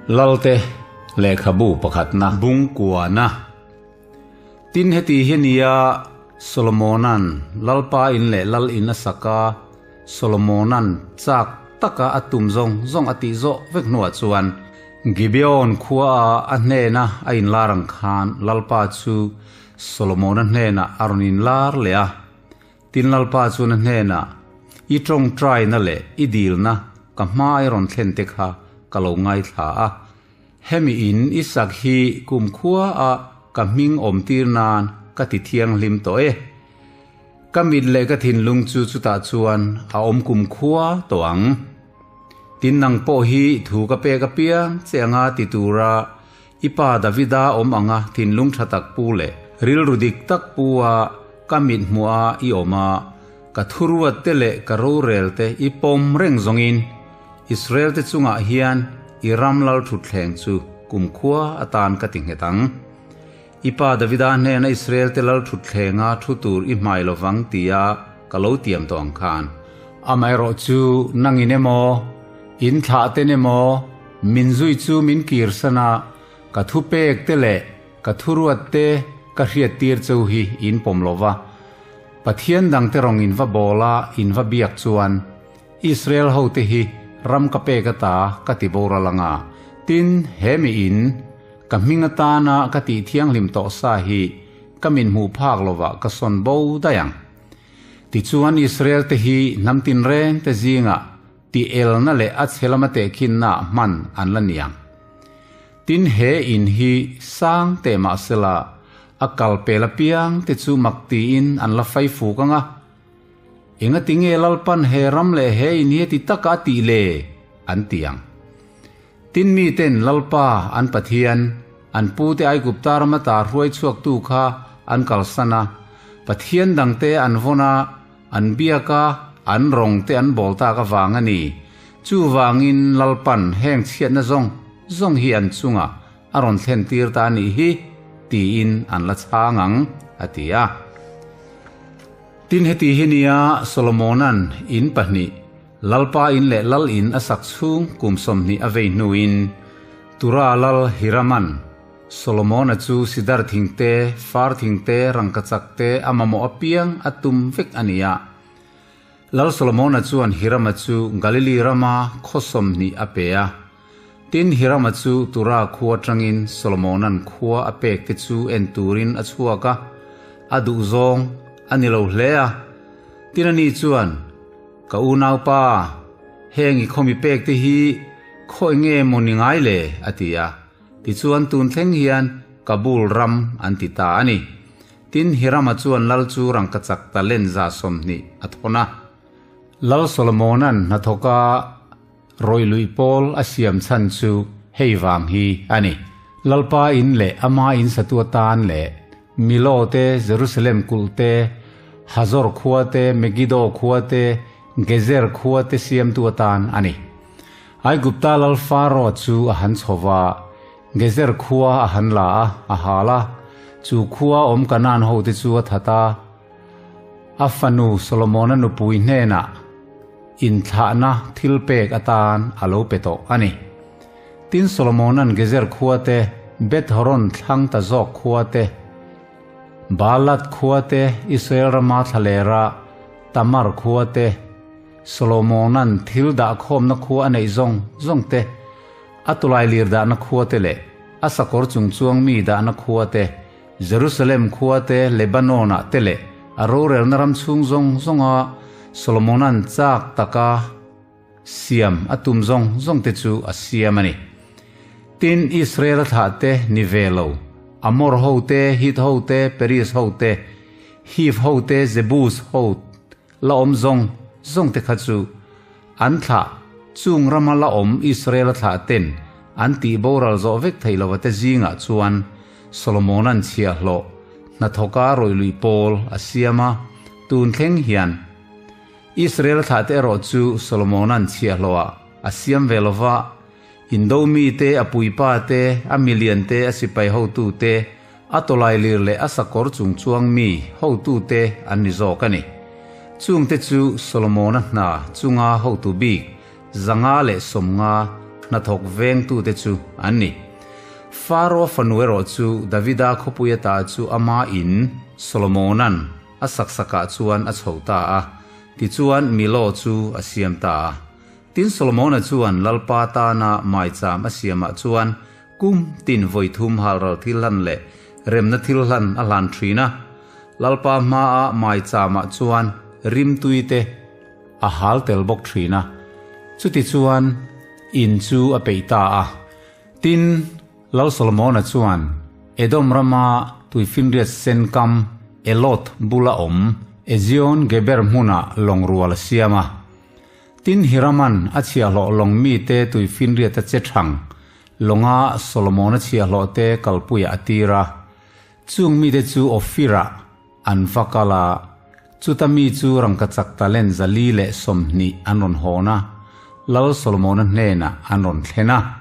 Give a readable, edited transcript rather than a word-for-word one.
Lalte lehkhabu pakhatna. Bungkuana. Tin heti hi nia Solomona'n Lalpa in leh Lal in a sak a, Solomona'n chak taka a tum zawng zawng a tih zawh vek hnuah chuan Gibeon khuaah a hnena a inlar ang khan Lalpa chu Solomona hnenah a rawn inlar leh a. Tin Lalpa chuan a hnenah, I tawngtaina leh i dilna ka hma i rawn thlen te kha ka lo ngaithla a. Hemi in i sak hi kumkhua a ka hming awm tir nan ka ti thianghlim tawh e. Ka mit leh ka thinlung chu chutah chuan a awm kumkhua tawh ang. Tin nang pawh hi thu ka pek apiang che anga ti tura i pa Davida awm anga thinlung tha tak pu leh rilru dik tak pu a ka mit hmuh a i awm a, ka thuruat te leh ka rorel te i pawm reng zawngin Israel te chungah hian i ram lal thutthleng chu kumkhua atan ka ti nghet ang. I pa Davida hnena Israel te lal thutthlenga thu tur i hmai lovang tia ka lo tiam tawh ang khan. Amaherawh chu nangin emaw, in thlah ten emaw, min zui chu min kirsan a, ka thupek te leh ka thuruat te ka hriattir cheu hi in pawm lova, Pathian dangte rawng in va bawl a, in va biak chuan, Israel hote hi ram ka pek ata ka ti boral anga, tin, he miin ka hming atana ka tih thianghlim tawh sa hi ka min hmuh phak lovah ka sawn bo daih ang. Tichuan Israel te hi hnam tinreng te zingah ti elna leh a chhe lama tehkhinna hman an la ni ang. Tin, he in hi sang teh mahsela a kal pel apiang te chu mak tiin an la fai fuk anga, Engati nge Lalpan he ram leh he in hi heti taka a tih le? an ti ang. Tin miten Lalpa an Pathian, an pute Aigupta rama ta hruai chhuaktu kha an kalsan a, Pathian dangte an vawn a, an biak a, an rawng te an bawl tak avang a ni. Chuvangin Lalpan heng chhiatna zawng zawng hi an chungah a rawn thlen tir ta a nih hi, tiin an la chhang ang, a ti a. Tin heti hi nia Solomona'n in pahnih, Lalpa in leh Lal in a sak chhung kum 20 a vei hnuin, Tura lal Hirama'n Solomona chu sidar thing te, far thing te, rangkachak te a mamawh apiang a tum vek a ni a. Lal Solomona chuan Hirama chu Galili rama khaw 20 a pe a. Tin Hirama chu Tura khua atangin Solomona'n khua a pek te chu en turin a chhuak a, a duh zawng a ni lo hle a. Tin ani chuan, Ka unaupa, heng i khawmi pek te hi khawi nge maw ni ngai le? a ti a. Tichuan tun thleng hian Kabul ram an ti ta a ni. Tin, Hirama chuan lal chu rangkachak talent 20 a thawn a. Lal Solomona'n hnathawka rawih luih pawl a siam chhan chu hei vang hi a ni. Lalpa in leh ama in satu atan leh Milo te, Jerusalem kulh te, Hazor khua te, Megiddo khua te, Gezer khua te siamtu atan a ni. Aigupta lal Faro chu a han chho va, Gezer khua a han la a, a hal a, chu khua awm Kanaan hote chu a that a. A fanu Solomona nupui hnenah inthlahna thil pek atan a lo pe tawh a ni. Tin Solomona'n Gezer khua te, Beth Horon thlang ta zawk khua te, Baalat khua te, Israel rama thlalera Tamar khua te, Solomona'n thil dahkhawmna khua a neih zawng zawng te, A tulai lir dahna khua te leh a sakawr chung chuang mi dahna khua te, Jerusalem khua te, Lebanon-ah te leh a rorelna ram chhung zawng zawnga Solomona'n chak taka siam a tum zawng zawng te chu a siam a ni. Tin, Israel-a thlah te ni ve lo, Amor ho te, Hit ho te, Periz ho te, Hiv ho te, Jebus ho La awm zawng zawng te kha chu an thlah, chung rama la awm Israel-a thlah ten an tih boral zawh vek thei lova te zingah chuan Solomona'n chhiahhlawh hnathawka rawih luih pawl a siam a, tun thleng hian Israel-a thlah te erawh chu Solomona'n chhiahhlawhah a siam ve lova, Indo mite, a puipa te, a milian te, a sipai hotu te, a tawlailir leh a sakawr chung chuang mi hotu te an ni zawk a ni. Chungte chu Solomona hna chunga hotu bik 150. hnathawk vengtute chu an ni. Faro fanu erawh chu Davida khawpui ata chu ama in Solomona'n a sak sakah chuan a chho ta a, tichuan Milo chu a siam ta a. Tin Solomona chuan Lalpa tana maicham a siamah chuan kum tin vawi thum halral thil hlan leh remna thil hlan a hlan thin a. Lalpa hmaa maichamah chuan rimtui te a hal tel bawk thin a. Chutichuan in chu a peih ta a. Tin, Lal Solomona chuan Edom rama tuifinriat sen kam Eloth bula awm Ezion Geber hmunah lawng rual a siam a. Tin, Hiraman a chhiahhlawh lawng mite tuifinriata che thang lawnga Solomona chhiahhlawhte kalpuiah a tir a. Chung mite chu Ophir-ah an va kal a, chuta mi chu rangkachak talent 420 an rawn hawn a, Lal Solomona hnenah an rawn thlen a.